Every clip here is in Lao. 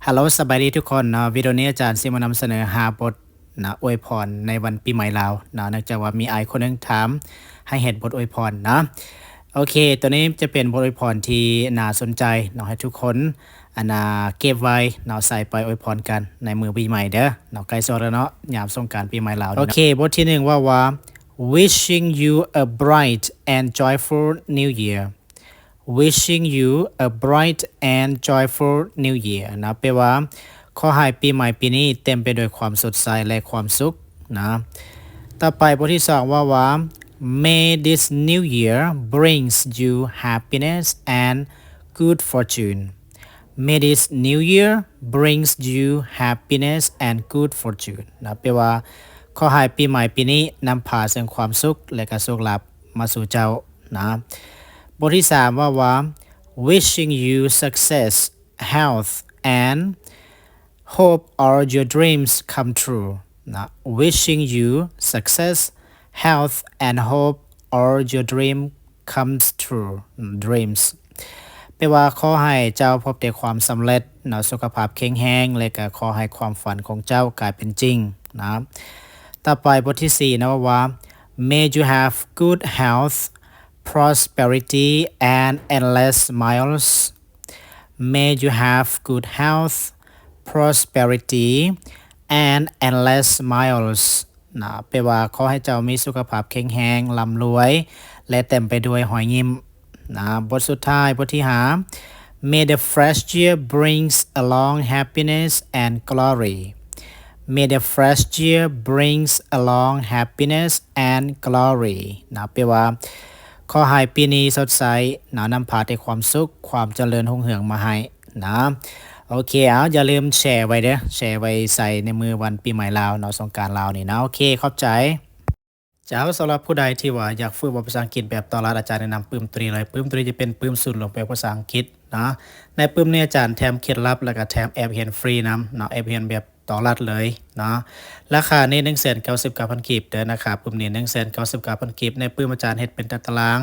Hello ສະບາຍດີທຸກຄົນເນາະ. ວິດີໂອນີ້ອາຈານຊິມານຳສະເໜີຫ້າບົດນະ ອວຍພອນໃນວັນປີໃໝ່ລາວເນາະ, ເນື່ອງຈາກວ່າມີອ້າຍຄົນໜຶ່ງຖາມໃຫ້ເຮັດບົດອວຍພອນເນາະ. ໂອເຄ ໂຕນີ້ຈະເປັນບົດອວຍພອນທີ່ໜ້າສົນໃຈເນາະ, ໃຫ້ທຸກຄົນ ອັນນ່າ ເກັບໄວ້ເນາະ, ໃສ່ໄປອວຍພອນກັນໃນມື້ປີໃໝ່ເດີເນາະ. ໃກ້ຊິຮອດແລ້ວເນາະ ຍາມສົງການປີໃໝ່ລາວນີ້ເນາະ. ໂອເຄ ບົດທີໜຶ່ງເວົ້າວ່າ Wishing you a bright and joyful new year. Wishing you a bright and joyful new year ນະ, ແປວ່າ ຂໍໃຫ້ປີໃໝ່ປີນີ້ເຕັມໄປດ້ວຍຄວາມສົດໃສ ແລະ ຄວາມສຸກນະ. ຕໍ່ໄປບົດທີສອງເວົ້າວ່າ May this new year brings you happiness and good fortune. May this new year brings you happiness and good fortune ນະ, ແປວ່າ ຂໍໃຫ້ປີໃໝ່ປີນີ້ນຳພາເຊິ່ງຄວາມສຸກ ແລະ ກະໂຊກລາບມາສູ່ເຈົ້ານະ. ບົດທີສາມເວົ້າວ່າ Wishing you success, health and hope all your dreams come true ນະ. Wishing you success, health and hope all your dream comes true, dreams ແປວ່າ ຂໍໃຫ້ເຈົ້າພົບແຕ່ຄວາມສຳເລັດເນາະ, ສຸຂະພາບແຂງແຮງ ແລະ ກະຂໍໃຫ້ຄວາມຝັນຂອງເຈົ້າກາຍເປັນຈິງນະ. ຕໍ່ໄປບົດທີສີ່ນະ ເວົ້າວ່າ May you have good health, prosperity and endless smiles. May you have good health, prosperity and endless smiles ນະ, ແປວ່າ ຂໍໃຫ້ເຈົ້າມີສຸຂະພາບແຂງແຮງ, ລ່ຳລວຍ ແລະ ເຕັມໄປດ້ວຍຮອຍຍິ້ມນະ. ບົດສຸດທ້າຍ ບົດທີຫ້າ May the fresh year brings along happiness and glory. May the fresh year brings along happiness and glory ນະ, ແປວ່າ ຂໍໃຫ້ປີນີ້ສົດໃສນະ, ນຳພາແຕ່ຄວາມສຸກ, ຄວາມຈະເລີນຮຸ່ງເຮືອງມາໃຫ້ນະ. ໂອເຄ ເອົາ ຢ່າລືມແຊໄວ້ເດີ, ແຊໄວ້ໃສ່ໃນມື້ວັນປີໃໝ່ລາວເນາະ, ສົງການລາວນີ້ນະ. ໂອເຄ ຂອບໃຈ. ເຈົ້າ ສຳລັບຜູ້ໃດທີ່ວ່າຢາກຝຶກເວົ້າພາສາອັງກິດແບບຕໍ່ລັດ, ອາຈານແນະນຳປຶ້ມໂຕນີ້ເລີຍ. ປຶ້ມໂຕນີ້ຈະເປັນປຶ້ມສູນລວມແປພາສາອັງກິດເນາະ. ໃນປຶ້ມນີ້ອາຈານແຖມເຄັດລັບ ແລ້ວກະແຖມແອັບຮຽນຟຣີນຳເນາະ, ແອັບຮຽນແບບຕໍ່ລັດເລີຍເນາະ. ລາຄານີ້ໜຶ່ງແສນເກົ້າສິບເກົ້າພັນກີບເດີນະ, ລາຄາປຶ້ມນີ້ໜຶ່ງແສນເກົ້າສິບເກົ້າພັນກີບ. ໃນປຶ້ມອາຈານເຮັດເປັນຕາຕະລາງ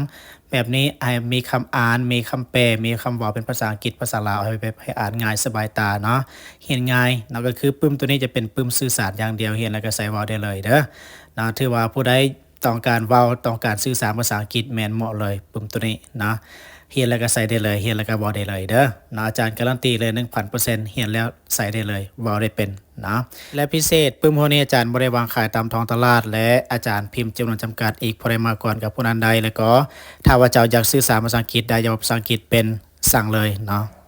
ແບບນີ້ ໃຫ້ມີຄຳອ່ານ, ມີຄຳແປ, ມີຄຳເວົ້າເປັນພາສາອັງກິດ, ພາສາລາວ ໃຫ້ແບບໃຫ້ອ່ານງ່າຍສະບາຍຕາເນາະ, ຮຽນງ່າຍເນາະ. ກະຄືປຶ້ມໂຕນີ້ຈະເປັນປຶ້ມສື່ສານຢ່າງດຽວ, ຮຽນແລ້ວກະໃຊ້ເວົ້າໄດ້ເລີຍເດີ. ນະ ຖືວ່າຜູ້ໃດຕ້ອງການເວົ້າ, ຕ້ອງການສື່ສານພາສາອັງກິດ ແມ່ນເໝາະເລີຍປຶ້ມໂຕນີ້ນະ. ຮຽນແລ້ວກະໃຊ້ໄດ້ເລີຍ, ຮຽນແລ້ວກະເວົ້າໄດ້ເລີຍເດີນະ. ອາຈານກາຣັນຕີເລີຍໜຶ່ງພັນເປີເຊັນ, ຮຽນແລ້ວໃຊ້ໄດ້ເລີຍ, ເວົ້າໄດ້ເປັນນະ. ແລະ ພິເສດ, ປຶ້ມຫົວນີ້ອາຈານບໍ່ໄດ້ວາງຂາຍຕາມທ້ອງຕະຫຼາດ ແລະ ອາຈານພິມຈຳນວນຈຳກັດ, ອີກຜູ້ໃດມາກ່ອນກະຜູ້ນັ້ນໄດ້. ແລ້ວກໍຖ້າວ່າເຈົ້າຢາກສື່ສານພາສາອັງກິດໄດ້, ຢາກເວົ້າພາສາອັງກິດເປັນ, ສັ່ງເລີຍເນາະ.